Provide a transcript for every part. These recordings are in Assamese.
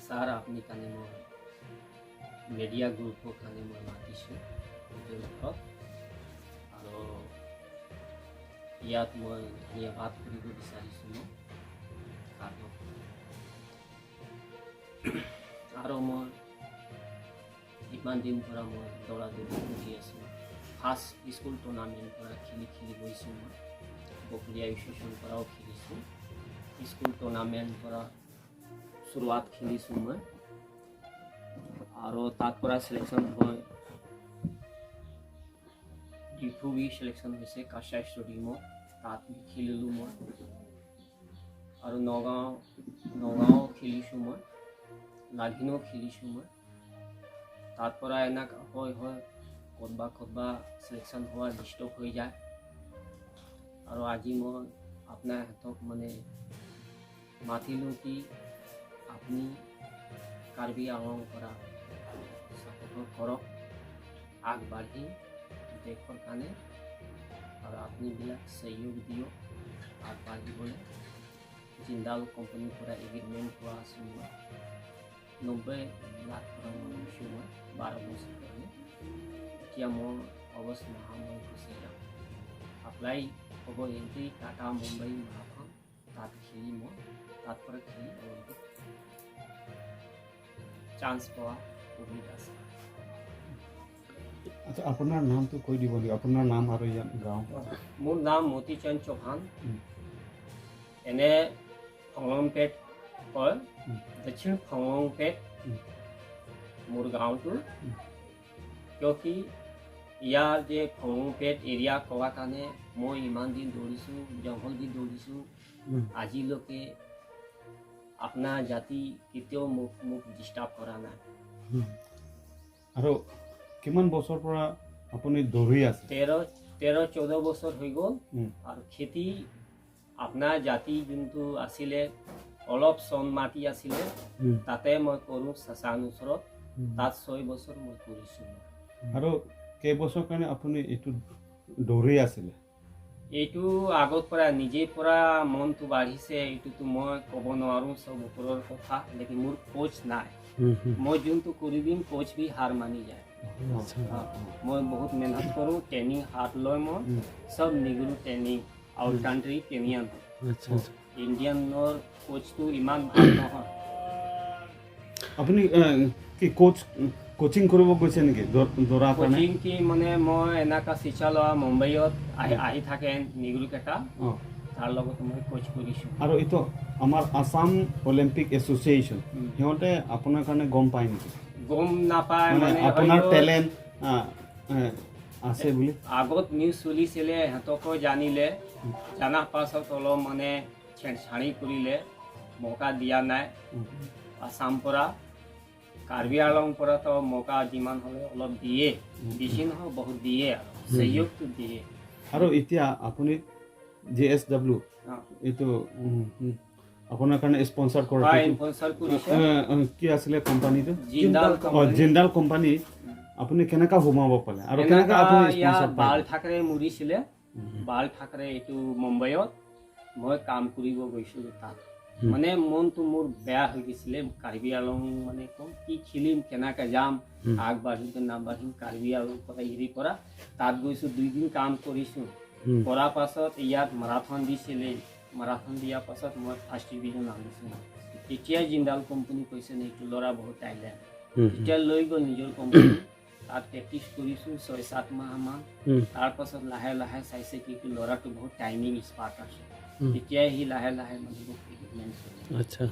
ছাৰ, আপুনি কাৰণে মই মিডিয়া গ্ৰুপৰ কাৰণে মই মাতিছোঁ নিজৰ ঘৰত আৰু ইয়াত মই ধন্যবাদ কৰিব বিচাৰিছোঁ মই। কাৰণ আৰু মই ইমান দিন পৰা মই দৌৰা দৌৰি কৰি আছোঁ। ফাৰ্ষ্ট স্কুল টুৰ্ণামেণ্ট পৰা খেলি খেলি গৈছোঁ মই। বকলীয়া এছ'চিয়েশ্যন পৰাও খেলিছোঁ, স্কুল টুৰ্ণামেণ্ট পৰা চুৰুৱাত খেলিছোঁ মই আৰু তাত পৰা চিলেকশ্যন হৈ ডিফু বি চিলেকশ্যন হৈছে কাছাৰ ষ্টেডিয়ামত, তাত খেলিলোঁ মই। আৰু নগাঁও খেলিছোঁ মই, লাঘিনো খেলিছোঁ মই। তাৰ পৰা এনেকুৱা হয় হয় ক'তবা ক'তবা চিলেকশ্যন হোৱা ডিষ্টাৰ্ব হৈ যায়। আৰু আজি মই আপোনাৰ সিহঁতক মানে মাতিলোঁ কি আপুনি কাৰ্বি আংলং পৰা ছাপোৰ্ট কৰক, আগবাঢ়ি দেশৰ কাৰণে আৰু আপুনিবিলাক সহযোগ দিয়ক আগবাঢ়িবলৈ। জিন্দাল কোম্পানীৰ পৰা এগ্ৰিমেণ্ট হোৱা আছোঁ মই, 90 লাখ টকা মই লৈছোঁ মই 12 বছৰ কাৰণে। এতিয়া মোৰ আগষ্ট মাহ মই গুচি যাম, এপ্লাই হ'ব এণ্ট্ৰি টাটা মুম্বাই মাৰাথন, তাত খেলি মই তাত পৰা খেলি অলিম্পিক চান্স পোৱা উমিদ আছে। আচ্ছা, আপোনাৰ নামটো কৈ দিব নেকি? আপোনাৰ নাম আৰু ইয়াত গাঁও। মোৰ নাম মতিচন্দ চৌহান। এনে ফংলংপেট কয়, দক্ষিণ ফংলংপেট মোৰ গাঁৱটো। কিয় কি ইয়াৰ যে ফংলংপেট এৰিয়া কোৱাৰ কাৰণে মই ইমান দিন দৌৰিছোঁ, জংঘল দি দৌৰিছোঁ, আজিলৈকে আপোনাৰ জাতি কেতিয়াও মোক ডিষ্টাৰ্ব কৰা নাই। আৰু কিমান বছৰ পৰা আপুনি দৌৰি আছে? 13, 14 বছৰ হৈ গ'ল। আৰু খেতি আপোনাৰ জাতি যোনটো আছিলে, অলপ চন মাটি আছিলে, তাতে মই কৰোঁ চাচান ওচৰত, তাত 6 বছৰ মই কৰিছোঁ মই। আৰু কেইবছৰ কাৰণে আপুনি এইটো দৌৰি আছিলে? এইটো আগৰ পৰা নিজে পৰা মনটো বাঢ়িছে, এইটোতো মই ক'ব নোৱাৰোঁ, চব ওপৰৰ কথা। লেকিন মোৰ কোচ নাই, মই যোনটো কৰি দিম কোচ বি হাৰ মানি যায়। মই বহুত মেহনত কৰোঁ, ট্ৰেইনিং হাত লয় মই, চব নিগুৰু ট্ৰেইনিং, আউট কাণ্ট্ৰি কেনিয়ান। আচ্ছা আচ্ছা ইণ্ডিয়ানৰ কোচটো ইমান ভাল নহয়। আপুনি কি কোচিং কৰিব গৈছে নেকি দৌৰাৰ কাৰণে? কোচিং কি মানে মই এনেকুৱা শিক্ষা লোৱা মুম্বাইত আহি আহি থাকে নিগুৰুকেইটা, তাৰ লগত মই কোচ কৰিছোঁ। আৰু এইটো আমাৰ আছাম অলিম্পিক এছ'চিয়েশ্যন, সিহঁতে আপোনাৰ কাৰণে গম পায় নেকি? গম নাপায়। মানে মানে আপোনাৰ হয়তো টেলেণ্ট আছে বুলি। আগত নিউজ চলিছিলে, সিহঁতকো জানিলে, জনাৰ পাছত অলপ মানে ছেড়ছানি কৰিলে, মৌকা দিয়া নাই। আছাম পৰা, কাৰ্বি আংলং পৰাতো মৌকা যিমান হ'লে অলপ দিয়ে, বেছি নহয়, বহুত দিয়ে আৰু সহযোগটো দিয়ে। আৰু এতিয়া আপুনি জেএছডব্লিউ এইটো আপোনাৰ কাৰণে স্পনচাৰ কৰা হয়, স্পনচাৰ কৰিছে। কি আছিলে কোম্পানীটো? জিন্দাল কোম্পানী। জিন্দাল কোম্পানী আপুনি কেনেকা সোমাব পালে আৰু কেনেকা আপুনি ইয়াত স্পনচাৰ বাল পালে? ঠাকৰে মৰিছিলে, বাল ঠাকৰে, এইটো মুম্বাইত মই কাম কৰিব গৈছিলোঁ তাত। মানে মনটো মোৰ বেয়া হৈ গৈছিলে, কাৰ্বি আংলং মানে কম কি খেলিম, কেনেকৈ যাম, আগবাঢ়িম কি নাবাঢ়িম, কাৰ্বি আংলং পৰা এৰি পৰা তাত গৈছোঁ, 2 দিন কাম কৰিছোঁ। কৰাৰ পাছত ইয়াত মাৰাথন দিছিলে, মাৰাথন দিয়াৰ পাছত মই ফাৰ্ষ্ট ডিভিজন আনিছোঁ। তেতিয়া জিন্দাল কোম্পানী কৈছে, নে এইটো ল'ৰা বহুত টেলেণ্ট। তেতিয়া লৈ গ'ল নিজৰ কোম্পানী, তাত প্ৰেক্টিচ কৰিছোঁ 6-7 মাহমান। তাৰপাছত লাহে লাহে চাইছে কি এইটো ল'ৰাটো বহুত টাইমিং স্মাৰ্ট আছে। তেতিয়াই সি লাহে লাহে মানে মোক ইকুইপমেণ্ট। আচ্ছা,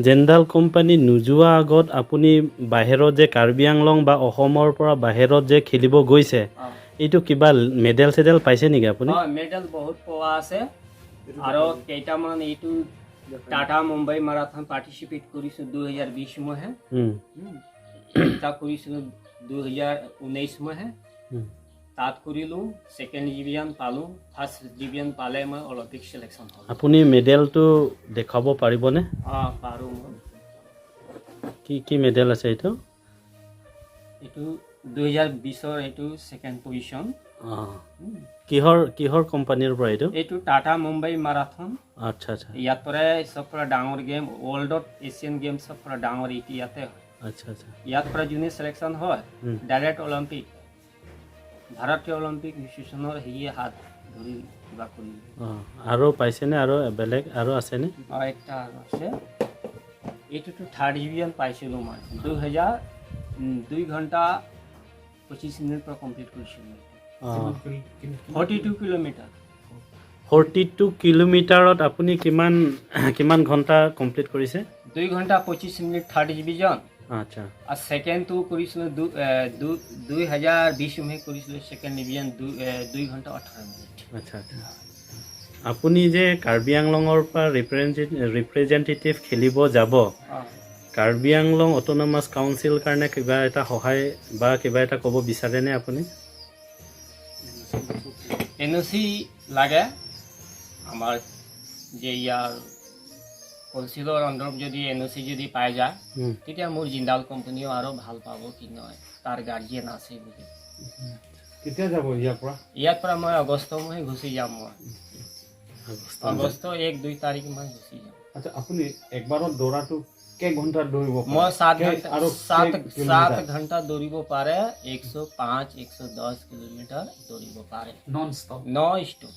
জেণ্ডাল কোম্পানী নোযোৱা আগত আপুনি বাহিৰত যে কাৰ্বি আংলং বা অসমৰ পৰা বাহিৰত যে খেলিব গৈছে, এইটো কিবা মেডেল চেডেল পাইছে নেকি আপুনি? হয়, মেডেল বহুত পোৱা আছে আৰু কেইটামান এইটো টাটা মুম্বাই মাৰাথন পাৰ্টিচিপেট কৰিছোঁ 2020 মহে, এটা কৰিছিলোঁ 2019 মহে, তাত কৰিলোঁ, ছেকেণ্ড ডিভিজন পালোঁ। ফাৰ্ষ্ট ডিভিজন পালে মই অলিম্পিক চিলেকশ্যন হ'ল। আপুনি মেডেলটো দেখুৱাব পাৰিবনে? অঁ, পাৰোঁ মই। কি কি মেডেল আছে এইটো? এইটো 2020ৰ, এইটো ছেকেণ্ড পজিশ্যন। অঁ, কিহৰ কোম্পানীৰ পৰা এইটো? এইটো টাটা মুম্বাই মাৰাথন। আচ্ছা আচ্ছা। ইয়াৰ পৰাই চব পৰা ডাঙৰ গেম, ৱৰ্ল্ডত এছিয়ান গেম চব পৰা ডাঙৰ এইটো ইয়াতে হয়। আচ্ছা আচ্ছা। ইয়াৰ পৰা যোনে চিলেকশ্যন হয়, ডাইৰেক্ট অলিম্পিক, ভাৰতীয় অলিম্পিক এছ'চিয়েশ্যনৰ হেৰিয়ে হাত ধৰি কিবা কৰি। অঁ, আৰু পাইছেনে? আৰু বেলেগ আৰু আছেনে? অঁ, একটা আৰু আছে। এইটোতো থাৰ্ড ডিভিজন পাইছিলোঁ মই 2000 2 ঘণ্টা 25 মিনিট পৰা কমপ্লিট কৰিছিলোঁ। অঁ। 42 কিলোমিটাৰ। 42 কিলোমিটাৰত আপুনি কিমান ঘণ্টা কমপ্লিট কৰিছে? 2 ঘণ্টা 25 মিনিট থাৰ্ড ডিভিজন। আচ্ছা। আৰু ছেকেণ্ডটো কৰিছিলোঁ 2020 মে কৰিছিলোঁ ছেকেণ্ড ডিভিজন, 2 ঘণ্টা 18 মিনিট। আচ্ছা আচ্ছা। আপুনি যে কাৰ্বি আংলঙৰ পৰা ৰিপ্ৰেজেণ্টেটিভ খেলিব যাব, কাৰ্বি আংলং অট'নমাছ কাউন্সিল কাৰণে কিবা এটা সহায় বা কিবা এটা ক'ব বিচাৰেনে আপুনি? NOC লাগে আমাৰ, যে ইয়াৰ কাউন্সিলৰ আণ্ডাৰত যদি NOC যদি পাই যায়, তেতিয়া মোৰ জিন্দাল কোম্পানীও আৰু ভাল পাব কি নহয় তাৰ গাৰ্জিয়ান আছে বুলি। কেতিয়া যাব ইয়াৰ পৰা? ইয়াৰ পৰা মই আগষ্ট মাহে গুচি যাম মই। আগষ্ট? আগষ্ট 1-2 তাৰিখ মই গুচি যাম। আচ্ছা, আপুনি একবাৰত দৌৰাটো কেই ঘণ্টাত দৌৰিব পাৰে? মই 7 ঘণ্টা। আৰু 7 কেই কিলোমিটাৰ? 7 ঘণ্টা দৌৰিব পাৰে, 105, 110 কিলোমিটাৰ দৌৰিব পাৰে। Non stop? ন ষ্টপ।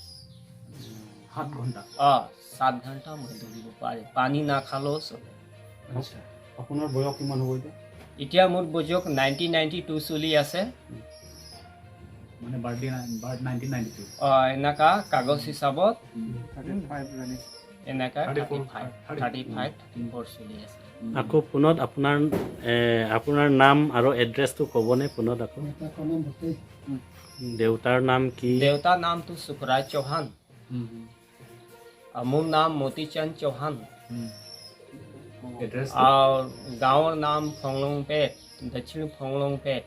7 ঘণ্টা? অঁ, 7 ঘণ্টা মই দৌৰিব পাৰে, পানী নাখালেও চলে। আচ্ছা। আপোনাৰ বয়স কিমান হ'ব এতিয়া? এতিয়া মোৰ বয়স 1992 চলি আছে। মানে বাৰ্থডে বাৰ্থ 1992? অঁ, এনেকা কাগজ হিচাপত এনেকা 34, 35, 35, 34 চলি আছে। আকৌ পুনত আপোনাৰ নাম আৰু এড্ৰেছটো ক'বনে পুনত আকৌ? দেউতাৰ নাম কি? দেউতাৰ নামটো সুখৰাজ চৌহান আৰু মোৰ নাম মতিচন্দ চৌহান। এড্ৰেছ? আৰু গাঁৱৰ নাম ফংলংপেট, দক্ষিণ ফংলংপেট।